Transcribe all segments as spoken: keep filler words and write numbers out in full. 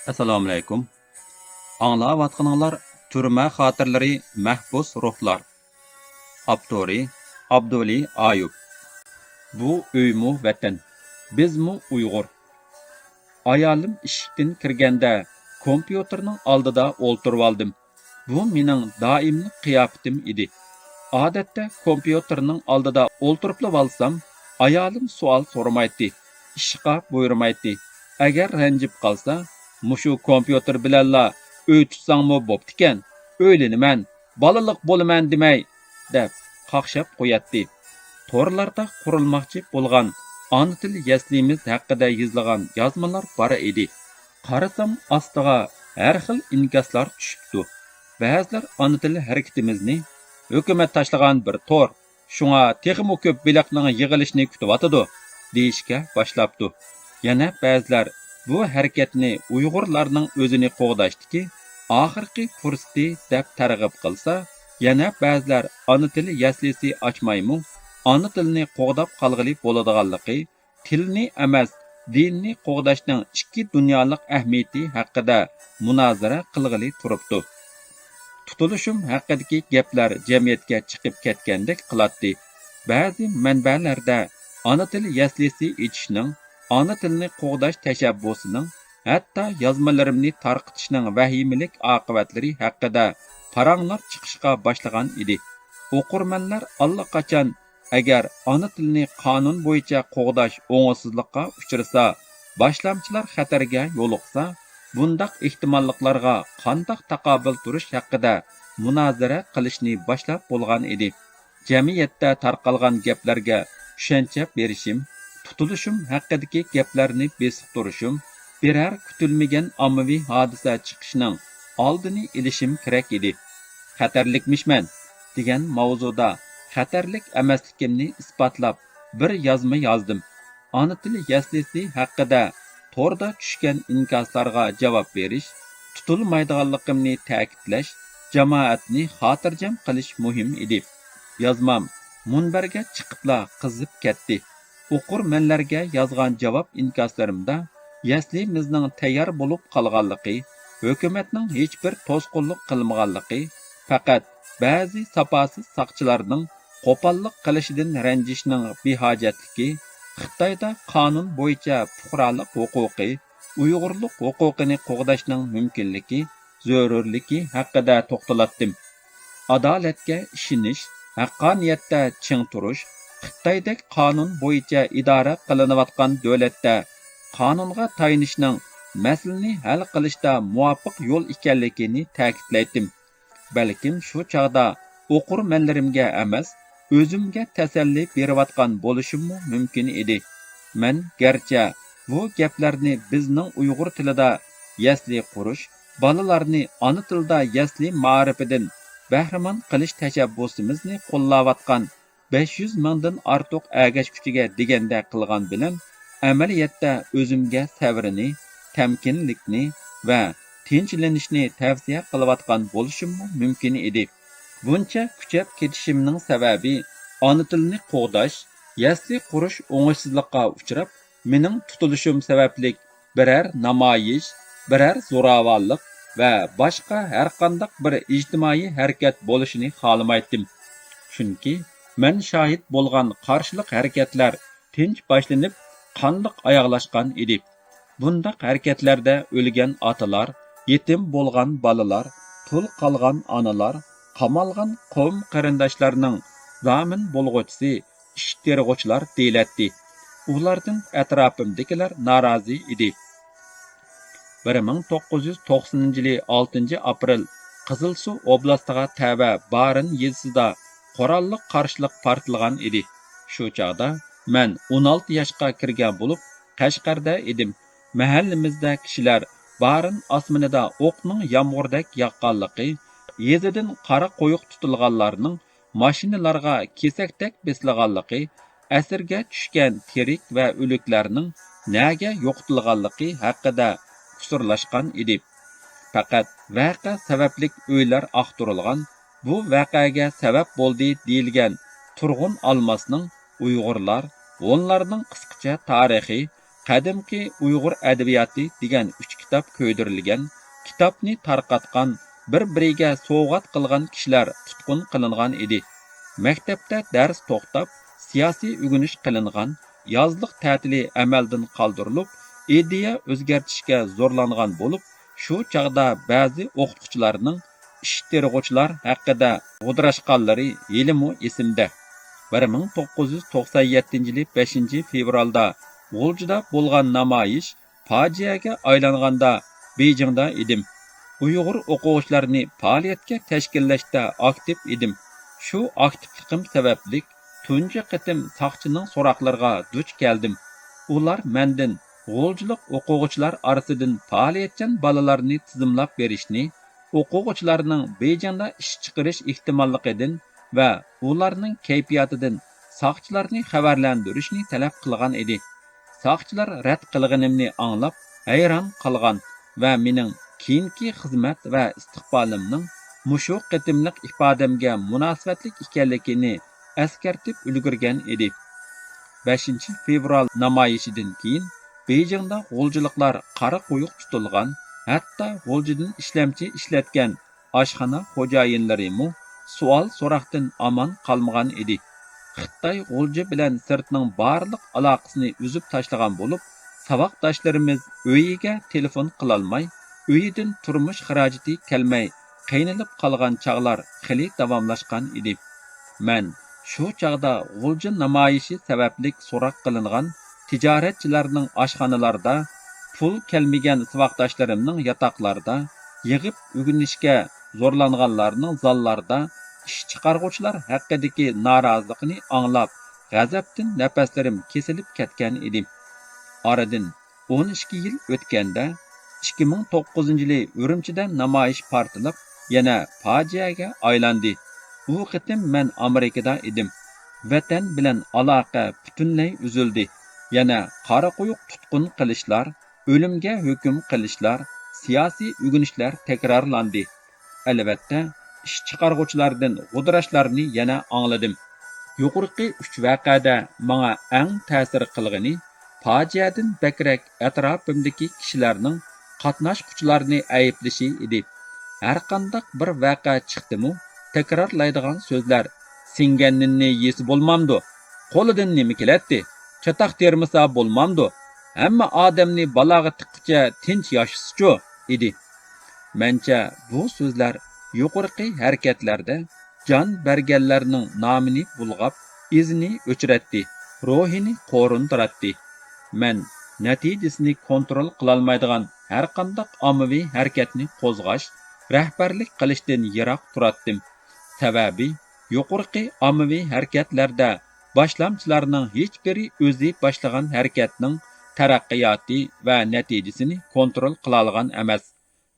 ئەسسالامۇئەلەيكۇم. ئاڭلاۋاتقىنىڭلار تۈرمە خاتىرىلىرى، مەھبۇس روھلار. ئاپتورى ئابدۇۋەلى ئايۇپ. بۇ ئۆيمۇ ۋەتەن، بىزمۇ ئۇيغۇر. ئايالىم ئىشىكتىن كىرگەندە كومپيۇتېرنىڭ ئالدىدا ئولتۇرۇۋالدىم. بۇ مېنىڭ دائىملىق قىياپىتىم ئىدى. ئادەتتە كومپيۇتېرنىڭ ئالدىدا ئولتۇرۇپلىۋالسام، ئايالىم سوئال سورىمايتتى، ئىشقا بۇيرۇمايتتى. ئەگەر رەنجىپ قالسا، مۇشۇ كومپيۇتېر بىلەنلا ئۆي تۇتساڭمۇ بوپتىكەن، ئۆيلىنىمەن، بالىلىق بولىمەن دېمەي، دەپ قاقشاپ قوياتتى. تورلاردا قۇرۇلماقچى بولغان ئانا تىل يەسلىمىز ھەققىدە يېزىلغان يازمىلار بار ئىدى. قارىسام، ئاستىغا ھەر خىل ئىنكاسلار چۈشۈپتۇ. بەزىلەر ئانا تىل ھەرىكىتىمىزنى ھۆكۈمەت تاشلىغان بىر تور، شۇڭا تېخىمۇ كۆپ بېلىقنىڭ يىغىلىشىنى كۈتۈۋاتىدۇ، دېيىشكە باشلاپتۇ. يەنە بەزىلەر بۇ ھەرىكەتنى ئۇيغۇرلارنىڭ ئۆزىنى قوغداشتىكى ئاخىرقى پۇرسىتى دەپ تەرغىب قىلسا، يەنە بەزىلەر ئانا تىل يەسلىسى ئاچمايمۇ ئانا تىلنى قوغداپ قالغىلى بولىدىغانلىقى، تىلنى ئەمەس، دىننى قوغداشنىڭ ئىككى دۇنيالىق ئەھمىيىتى ھەققىدە مۇنازىرە قىلغىلى تۇرۇپتۇ. تۇتۇلۇشۇم ھەققىدىكى گەپلەر جەمئىيەتكە چىقىپ كەتكەندەك قىلاتتى. بەزى مەنبەلەردە ئانا تىل يەسلىسى ئېچىشنىڭ، ئانا تىلنى قوغداش تەشەببۇسىنىڭ، ھەتتا يازمىلىرىمنى تارقىتىشنىڭ ۋەھىمىلىك ئاقىۋەتلىرى ھەققىدە پاراڭلار چىقىشقا باشلىغان ئىدى. ئوقۇرمەنلەر ئاللىقاچان، ئەگەر ئانا تىلنى قانۇن بويىچە قوغداش ئوڭۇشسىزلىققا ئۇچرىسا، باشلامچىلار خەتەرگە يولۇقسا، بۇنداق ئېھتىماللىقلارغا قانداق تاقابىل تۇرۇش ھەققىدە مۇنازىرە قىلىشنى باشلاپ بولغان ئىدى. جەمئىيەتتە تارقالغان گەپلەرگە چۈشەنچە بېرىشىم، تۇتۇلۇشۇم ھەققىدىكى گەپلەرنى بېسىقتۇرۇشۇم، بىرەر كۈتۈلمىگەن ئاممىۋى ھادىسە چىقىشنىڭ ئالدىنى ئېلىشىم كېرەك ئىدى. خەتەرلىكمىشمەن دېگەن ماۋزۇدا خەتەرلىك ئەمەسلىكىمنى ئىسپاتلاپ بىر يازما يازدىم. ئانا تىل يەسلىسى ھەققىدە توردا چۈشكەن ئىنكاسلارغا جاۋاب بېرىش، تۇتۇلمايدىغانلىقىمنى تەكىتلەش، جامائەتنى خاتىرجەم قىلىش مۇھىم ئىدى. يازمام مۇنبەرگە چىقىپلا قىزىپ كەتتى. ئوقۇرمەنلەرگە يازغان جاۋاب ئىنكاسلىرىمدا يەسلىمىزنىڭ تەييار بولۇپ قالغانلىقى، ھۆكۈمەتنىڭ ھېچبىر توسقۇنلۇق قىلمىغانلىقى، پەقەت بەزى ساپاسىز ساقچىلارنىڭ قوپاللىق قىلىشىدىن رەنجىشنىڭ بىھاجەتلىكى، خىتايدا قانۇن بويىچە پۇقرالىق ھوقۇقى، ئۇيغۇرلۇق ھوقۇقىنى قوغداشنىڭ مۇمكىنلىكى، زۆرۈرلۈكى ھەققىدە توختىلاتتىم. ئادالەتكە ئىشىنىش، ھەققانىيەتتە چىڭ تۇرۇش، خىتايدەك قانۇن بويىچە ئىدارە قىلىنىۋاتقان دۆلەتتە قانۇنغا تايىنىشنىڭ مەسىلىنى ھەل قىلىشتا مۇۋاپىق يول ئىكەنلىكىنى تەكىتلەيتتىم. بەلكىم شۇ چاغدا ئوقۇرمەنلىرىمگە ئەمەس، ئۆزۈمگە تەسەللى بېرىۋاتقان بولۇشۇممۇ مۇمكىن ئىدى. مەن گەرچە بۇ گەپلەرنى بىزنىڭ ئۇيغۇر تىلىدا يەسلى قۇرۇش، بالىلارنى ئانا تىلدا يەسلى مائارىپىدىن بەھرىمەن قىلىش تەشەببۇسىمىزنى قوللاۋاتقان بەش يۈز مىڭدىن ئارتۇق ئەگەشكۈچىگە دېگەندە قىلغان بىلەن، ئەمەلىيەتتە ئۆزۈمگە سەۋرنى، تەمكىنلىكنى ۋە تىنچلىنىشنى تەۋسىيە قىلىۋاتقان بولۇشۇممۇ مۇمكىن ئىدى. بۇنچە كۈچەپ كېتىشىمنىڭ سەۋەبى، ئانا تىلنى قوغداش، يەسلى قۇرۇش ئوڭۇشسىزلىققا ئۇچراپ، مېنىڭ تۇتۇلۇشۇم سەۋەبلىك بىرەر نامايىش، بىرەر زوراۋانلىق ۋە باشقا ھەرقانداق بىر ئىجتىمائىي ھەرىكەت بولۇشىنى خالىمايتتىم. چۈنكى مەن شاھىت بولغان قارشىلىق ھەرىكەتلەر تىنچ باشلىنىپ، قانلىق ئاياغلاشقان ئىدى. بۇنداق ھەرىكەتلەردە ئۆلگەن ئاتىلار، يېتىم بولغان بالىلار، تۇل قالغان ئانىلار، قامالغان قوۋم قېرىنداشلارنىڭ زامىن بولغۇچىسى، ئىش تېرىغۇچىلار دېيىلەتتى. ئۇلاردىن ئەتراپىمدىكىلەر نارازى ئىدى. بىر مىڭ توققۇز يۈز توقسىنىنچى يىلى ئالتىنچى ئاپرېل قىزىلسۇ ئوبلاستىغا تەۋە بارىن يېزىسىدا قوراللىق قارشىلىق پارتلىغان ئىدى. شۇ چاغدا مەن ئون ئالتە ياشقا كىرگەن بولۇپ، قەشقەردە ئىدىم. مەھەللىمىزدە كىشىلەر بارىن ئاسمىنىدا ئوقنىڭ يامغۇردەك ياغقانلىقى، يېزىدىن قارا قويۇق تۇتۇلغانلارنىڭ ماشىنىلارغا كېسەكتەك بېسىلغانلىقى، ئەسىرگە چۈشكەن تىرىك ۋە ئۆلۈكلەرنىڭ نەگە يوقىتىلغانلىقى ھەققىدە قۇسۇرلاشقان ئىدى. پەقەت ۋەقە سەۋەبلىك ئۆيلەر ئاختۇرۇلغان، بۇ ۋەقەگە سەۋەب بولدى دېيىلگەن تۇرغۇن ئالماسنىڭ ئۇيغۇرلار، ھونلارنىڭ قىسقىچە تارىخى، قەدىمكى ئۇيغۇر ئەدەبىياتى دېگەن ئۈچ كىتاب كۆيدۈرۈلگەن، كىتابنى تارقاتقان، بىر-بىرىگە سوۋغات قىلغان كىشىلەر تۇتقۇن قىلىنغان ئىدى. مەكتەپتە دەرس توختاپ، سىياسىي ئۆگىنىش قىلىنغان، يازلىق تەتىلى ئەمەلدىن قالدۇرۇلۇپ، ئىدىيە ئۆزگەرتىشكە زورلانغان بولۇپ، شۇ چاغدا بەزى ئوقۇتقۇچىلارنىڭ ئىش تېرىغۇچىلار ھەققىدە غودۇراشقانلىرى ھېلىمۇ ئېسىمدە. بىر مىڭ توققۇز يۈز توقسان يەتتىنچى يىلى بەشىنچى فېۋرالدا غۇلجىدا بولغان نامايىش پاجىئەگە ئايلانغاندا بېيجىڭدا ئىدىم. ئۇيغۇر ئوقۇغۇچىلارنى پائالىيەتكە تەشكىللەشتە ئاكتىپ ئىدىم. شۇ ئاكتىپلىقىم سەۋەبلىك تۇنجى قېتىم ساقچىنىڭ سوراقلىرىغا دۇچ كەلدىم. ئۇلار مەندىن غۇلجىلىق ئوقۇغۇچىلار ئارىسىدىن پائالىيەتچان بالىلارنى تىزىملاپ بېرىشنى، ئوقۇغۇچىلارنىڭ بېيجىڭدا ئىش چىقىرىش ئېھتىماللىقىدىن ۋە ئۇلارنىڭ كەيپىياتىدىن ساقچىلارنى خەۋەرلەندۈرۈشنى تەلەپ قىلغان ئىدى. ساقچىلار رەت قىلغىنىمنى ئاڭلاپ ھەيران قالغان ۋە مېنىڭ كېيىنكى خىزمەت ۋە ئىستىقبالىمنىڭ مۇشۇ قېتىملىق ئىپادەمگە مۇناسىۋەتلىك ئىكەنلىكىنى ئەسكەرتىپ ئۈلگۈرگەن ئىدى. بەشىنچى فېۋرال نامايىشىدىن كېيىن بېيجىڭدا غۇلجىلىقلار قارا قويۇق تۇتۇلغان، ھەتتا غۇلجىدىن ئىشلەمچى ئىشلەتكەن ئاشخانا خوجايىنلىرىمۇ سوئال-سوراقتىن ئامان قالمىغان ئىدى. خىتاي غۇلجا بىلەن سىرتنىڭ بارلىق ئالاقىسىنى ئۈزۈپ تاشلىغان بولۇپ، ساۋاقداشلىرىمىز ئۆيىگە تېلېفون قىلالماي، ئۆيىدىن تۇرمۇش خىراجىتى كەلمەي قىينىلىپ قالغان چاغلار خېلى داۋاملاشقان ئىدى. مەن شۇ چاغدا غۇلجا نامايىشى سەۋەبلىك سوراق قىلىنغان تىجارەتچىلەرنىڭ ئاشخانىلاردا، پۇل كەلمىگەن ساۋاقداشلىرىمنىڭ ياتاقلاردا، يىغىپ ئۆگىنىشكە زورلانغانلارنىڭ زاللاردا ئىش چىقارغۇچىلار ھەققىدىكى نارازىلىقىنى ئاڭلاپ، غەزەپتىن نەپەسلىرىم كېسىلىپ كەتكەن ئىدى. ئارىدىن ئون ئىككى يىل ئۆتكەندە، ئىككى مىڭ توققۇزىنچى يىلى ئۈرۈمچىدە نامايىش پارتلاپ، يەنە پاجىئەگە ئايلاندى. بۇ قېتىم مەن ئامېرىكىدا ئىدىم. ۋەتەن بىلەن ئالاقە پۈتۈنلەي ئۈزۈلدى. يەنە قارا قويۇق تۇتقۇن قىلىشلار، ئۆلۈمگە ھۆكۈم قىلىشلار، سىياسىي ئۆگىنىشلەر تەكرارلاندى. ئەلۋەتتە، ئىش چىقارغۇچىلاردىن غودۇراشلارنى يەنە ئاڭلىدىم. يۇقىرىقى ئۈچ ۋەقەدە ماڭا ئەڭ تەسىر قىلغىنى، پاجىئەدىن بەكرەك ئەتراپىمدىكى كىشىلەرنىڭ قاتناشقۇچىلارنى ئەيىبلىشى ئىدى. ھەرقانداق بىر ۋەقە چىقتىمۇ، تەكرارلايدىغان سۆزلەر، «سىڭگەن نېنىنى يېسە بولمامدۇ؟ قولىدىن نېمە كېلەتتى؟ چاتاق تېرىمىسا بولمامدۇ؟ ھەممە ئادەمنى بالاغا تىققۇچە تىنچ ياشىسىچۇ؟» ئىدى. مەنچە بۇ سۆزلەر يۇقىرىقى ھەرىكەتلەردە جان بەرگەنلەرنىڭ نامىنى بۇلغاپ، ئىزىنى ئۆچۈرەتتى، روھىنى قورۇندۇراتتى. مەن نەتىجىسىنى كونترول قىلالمايدىغان ھەرقانداق ئاممىۋى ھەرىكەتنى قوزغاش، رەھبەرلىك قىلىشتىن يىراق تۇراتتىم. سەۋەبى، يۇقىرىقى ئاممىۋى ھەرىكەتلەردە باشلامچىلارنىڭ ھېچبىرى ئۆزى باشلىغان ھەرىكەتنىڭ تەرەققىياتى ۋە نەتىجىسىنى كونترول قىلالىغان ئەمەس.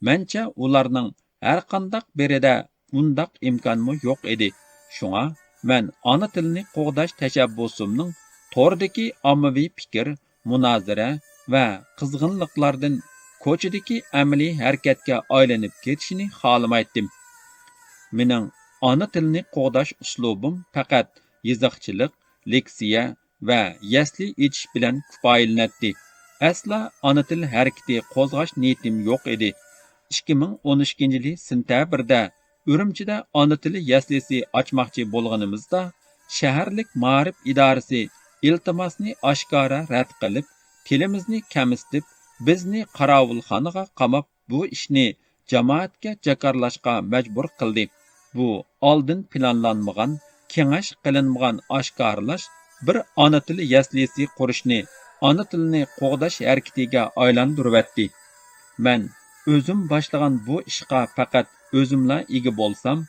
مەنچە ئۇلارنىڭ ھەرقانداق بىرىدە ئۇنداق ئىمكانمۇ يوق ئىدى. شۇڭا مەن ئانا تىلنى قوغداش تەشەببۇسۇمنىڭ توردىكى ئاممىۋى پىكىر، مۇنازىرە ۋە قىزغىنلىقلاردىن كوچىدىكى ئەمەلىي ھەرىكەتكە ئايلىنىپ كېتىشىنى خالىمايتتىم. مېنىڭ ئانا تىلنى قوغداش ئۇسلۇبۇم پەقەت يېزىقچىلىق، لېكسىيە ۋە يەسلى ئېچىش بىلەن كۇپايىلىنەتتى. ئەسلا ئانا تىل ھەرىكىتى قوزغاش نىيىتىم يوق ئىدى. ئىككى مىڭ ئون ئىككىنچى يىلى سېنتەبىردە ئۈرۈمچىدە ئانا تىل يەسلىسى ئاچماقچى بولغىنىمىزدا، شەھەرلىك مائارىپ ئىدارىسى ئىلتىماسنى ئاشكارا رەت قىلىپ، تىلىمىزنى كەمسىتىپ، بىزنى قاراۋۇلخانىغا قاماپ، بۇ ئىشنى جامائەتكە جاكارلاشقا مەجبۇر قىلدى. بۇ ئالدىن پىلانلانمىغان، كېڭەش قىلىنمىغان ئاشكارىلاش بىر ئانا تىل يەسلىسى قۇرۇشنى ئانا تىلنى قوغداش ھەرىكىتىگە ئايلاندۇرۇۋەتتى. مەن ئۆزۈم باشلىغان بۇ ئىشقا پەقەت ئۆزۈملا ئىگە بولسام،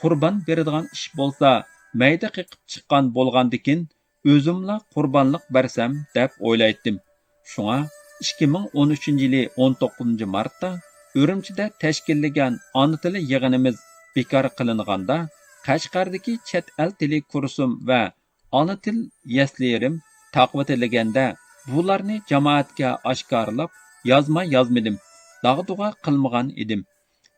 قۇربان بېرىدىغان ئىش بولسا، مەيدە قېقىپ چىققان بولغاندىكىن، ئۆزۈملا قۇربانلىق بەرسەم دەپ ئويلايتتىم. شۇڭا ئىككى مىڭ ئون ئۈچىنچى يىلى ئون توققۇزىنچى مارتتا ئۈرۈمچىدە تەشكىللىگەن ئانا تىلى يىغىنىمىز بىكار قىلىنغاندا، قەشقەردىكى چەت ئەل تىلى كۇرسۇم ۋە ئانا تىل يەسلىرىم تاقىۋېتىلگەندە، بۇلارنى جامائەتكە ئاشكارىلاپ يازما يازمىدىم، داغدۇغا قىلمىغان ئىدىم.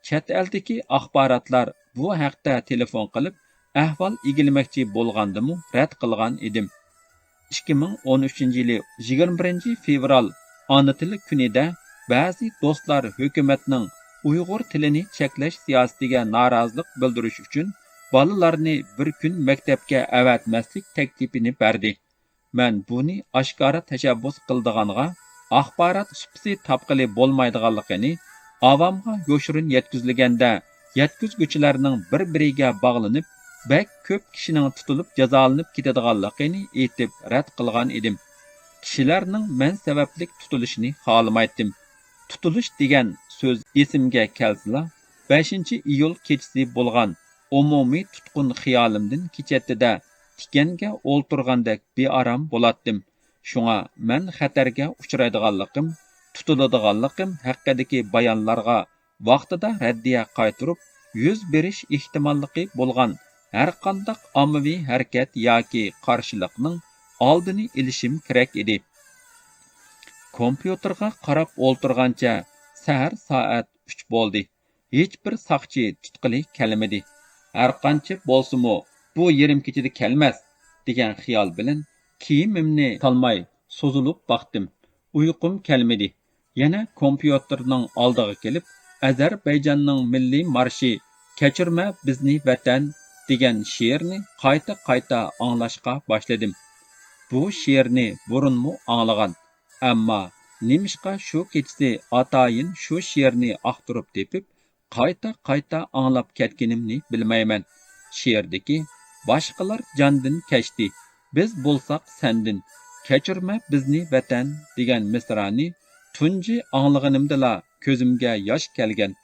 چەت ئەلدىكى ئاخباراتلار بۇ ھەقتە تېلېفون قىلىپ، ئەھۋال ئىگىلىمەكچى بولغاندىمۇ رەت قىلغان ئىدىم. ئىككى مىڭ ئون ئۈچىنچى يىلى يىگىرمە بىرىنچى فېۋرال ئانا تىل كۈنىدە بەزى دوستلار ھۆكۈمەتنىڭ ئۇيغۇر تىلىنى چەكلەش سىياسىتىگە نارازىلىق بىلدۈرۈش ئۈچۈن بالىلارنى بىر كۈن مەكتەپكە ئەۋەتمەسلىك تەكلىپىنى بەردى. مەن بۇنى ئاشكارا تەشەببۇس قىلىدىغانغا، ئاخبارات سۇپىسى تاپقىلى بولمايدىغانلىقىنى، ئاۋامغا يوشۇرۇن يەتكۈزۈلگەندە، يەتكۈزگۈچىلەرنىڭ بىر-بىرىگە باغلىنىپ، بەك كۆپ كىشىنىڭ تۇتۇلۇپ جازالىنىپ كېتىدىغانلىقىنى ئېيتىپ رەت قىلغان ئىدىم. كىشىلەرنىڭ مەن سەۋەبلىك تۇتۇلۇشىنى خالىمايتتىم. تۇتۇلۇش دېگەن سۆز ئېسىمگە كەلسىلا، بەشىنچى ئىيۇل كېچىسى بولغان ئومۇمىي تۇتقۇن خىيالىمدىن كېچەتتى-دە، تىكەنگە ئولتۇرغاندەك بىئارام بولاتتىم. شۇڭا مەن خەتەرگە ئۇچرايدىغانلىقىم، تۇتۇلىدىغانلىقىم ھەققىدىكى بايانلارغا ۋاقتىدا رەددىيە قايتۇرۇپ، يۈز بېرىش ئېھتىماللىقى بولغان ھەرقانداق ئاممىۋى ھەرىكەت ياكى قارشىلىقنىڭ ئالدىنى ئېلىشىم كېرەك ئىدى. كومپيۇتېرغا قاراپ ئولتۇرغانچە سەھەر سائەت ئۈچ بولدى. ھېچبىر ساقچى تۇتقىلى كەلمىدى. ھەرقانچە بولسىمۇ، بۇ يېرىم كېچىدە كەلمەس، دېگەن خىيال بىلەن كىيىمىمنى سالماي سوزۇلۇپ باقتىم. ئۇيقۇم كەلمىدى. يەنە كومپيۇتېرنىڭ ئالدىغا كېلىپ، ئەزەربەيجاننىڭ مىللىي مارشى «كەچۈرمە بىزنى ۋەتەن» دېگەن شېئىرنى قايتا-قايتا ئاڭلاشقا باشلىدىم. بۇ شېئىرنى بۇرۇنمۇ ئاڭلىغان، ئەمما نېمىشقا شۇ كېچىسى ئاتايىن شۇ شېئىرنى ئاختۇرۇپ تېپىپ، قايتا-قايتا ئاڭلاپ كەتكىنىمنى بىلمەيمەن. شېئىردىكى «باشقىلار جاندىن كەچتى، بىز بولساق سەندىن، كەچۈرمە بىزنى ۋەتەن» دېگەن مىسرانى تۇنجى ئاڭلىغىنىمدىلا كۆزۈمگە ياش كەلگەن.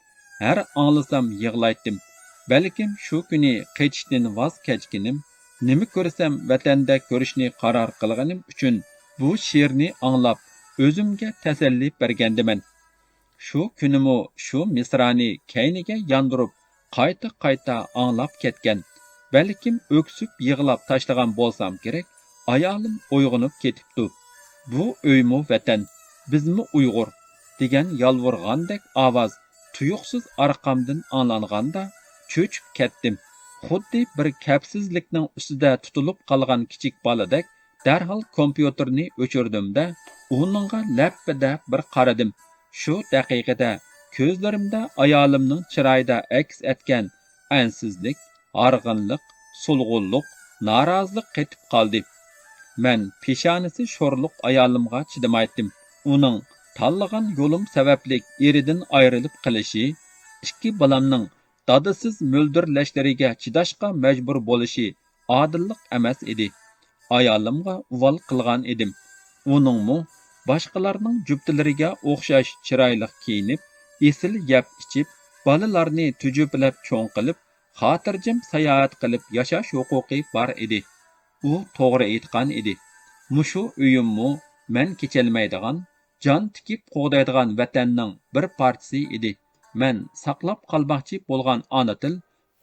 ھەر ئاڭلىسام يىغلايتتىم. بەلكىم شۇ كۈنى قېچىشتىن ۋاز كەچكىنىم، نېمە كۆرسەم ۋەتەندە كۆرۈشنى قارار قىلغىنىم ئۈچۈن بۇ شېئىرنى ئاڭلاپ، ئۆزۈمگە تەسەللى بەرگەندىمەن. شۇ كۈنىمۇ شۇ مىسرانى كەينىگە ياندۇرۇپ، قايتا-قايتا ئاڭلاپ كەتكەن. بەلكىم ئۆكسۈپ يىغلاپ تاشلىغان بولسام كېرەك، ئايالىم ئويغىنىپ كېتىپتۇ. «بۇ ئۆيمۇ ۋەتەن، بىزمۇ ئۇيغۇر» دېگەن يالۋۇرغاندەك ئاۋاز تۇيۇقسىز ئارقامدىن ئاڭلانغاندا، چۆچۈپ كەتتىم. خۇددى بىر كەپسىزلىكنىڭ ئۈستىدە تۇتۇلۇپ قالغان كىچىك بالىدەك دەرھال كومپيۇتېرنى ئۆچۈردۈم-دە، ئۇنىڭغا لەپپىدە بىر قارىدىم. شۇ دەقىقىدە كۆزلىرىمدە ئايالىمنىڭ چىرايىدا ئەكس ئەتكەن ئەنسىزلىك، ھارغىنلىق، سولغۇنلۇق، نارازىلىق قېتىپ قالدى. مەن پېشانىسى شورلۇق ئايالىمغا چىدىمايتتىم. ئۇنىڭ تاللىغان يولۇم سەۋەبلىك ئېرىدىن ئايرىلىپ قېلىشى، ئىككى بالامنىڭ دادىسىز مۆلدۈرلەشلىرىگە چىداشقا مەجبۇر بولۇشى ئادىللىق ئەمەس ئىدى. ئايالىمغا ئۇۋال قىلغان ئىدىم. ئۇنىڭمۇ باشقىلارنىڭ جۈپتىلىرىگە ئوخشاش چىرايلىق كىيىنىپ، ئېسىل يەپ ئىچىپ، بالىلارنى تۈجۈپىلەپ چوڭ قىلىپ، خاتىرجەم ساياھەت قىلىپ ياشاش ھوقۇقى بار ئىدى. ئۇ توغرا ئېيتقان ئىدى. مۇشۇ ئۆيۈممۇ مەن كېچەلمەيدىغان، جان تىكىپ قوغدايدىغان ۋەتەننىڭ بىر پارچىسى ئىدى. مەن ساقلاپ قالماقچى بولغان ئانا تىل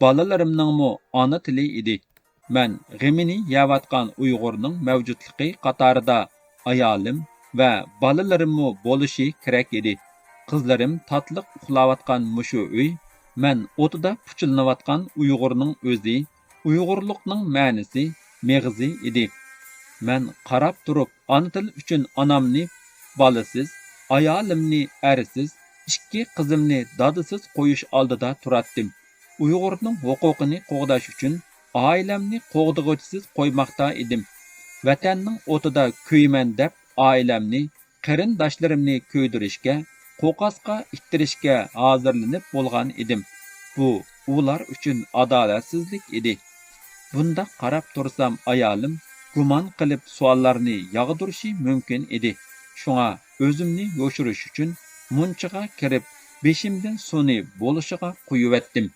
بالىلىرىمنىڭمۇ ئانا تىلى ئىدى. مەن غېمىنى يەۋاتقان ئۇيغۇرنىڭ مەۋجۇتلۇقى قاتارىدا ئايالىم ۋە بالىلىرىممۇ بولۇشى كېرەك ئىدى. قىزلىرىم تاتلىق ئۇخلاۋاتقان مۇشۇ ئۆي، مەن ئوتىدا پۇچىلىنىۋاتقان ئۇيغۇرنىڭ ئۆزى، ئۇيغۇرلۇقنىڭ مەنىسى، مېغىزى ئىدى. مەن قاراپ تۇرۇپ ئانا تىل ئۈچۈن ئانامنى بالىسىز، ئايالىمنى ئەرسىز، ئىككى قىزىمنى دادىسىز قويۇش ئالدىدا تۇراتتىم. ئۇيغۇرنىڭ ھوقۇقىنى قوغداش ئۈچۈن ئائىلەمنى قوغدىغۇچىسىز قويماقتا ئىدىم. ۋەتەننىڭ ئوتىدا كۆيىمەن دەپ ئائىلەمنى، قېرىنداشلىرىمنى كۆيدۈرۈشكە، قوقاسقا ئىتتىرىشكە ھازىرلىنىپ بولغان ئىدىم. بۇ ئۇلار ئۈچۈن ئادالەتسىزلىك ئىدى. بۇنداق قاراپ تۇرسام، ئايالىم گۇمان قىلىپ سوئاللارنى ياغدۇرۇشى مۇمكىن ئىدى. شۇڭا ئۆزۈمنى يوشۇرۇش ئۈچۈن مۇنچىغا كىرىپ، بېشىمدىن سۇنى بولۇشىغا قۇيۇۋەتتىم.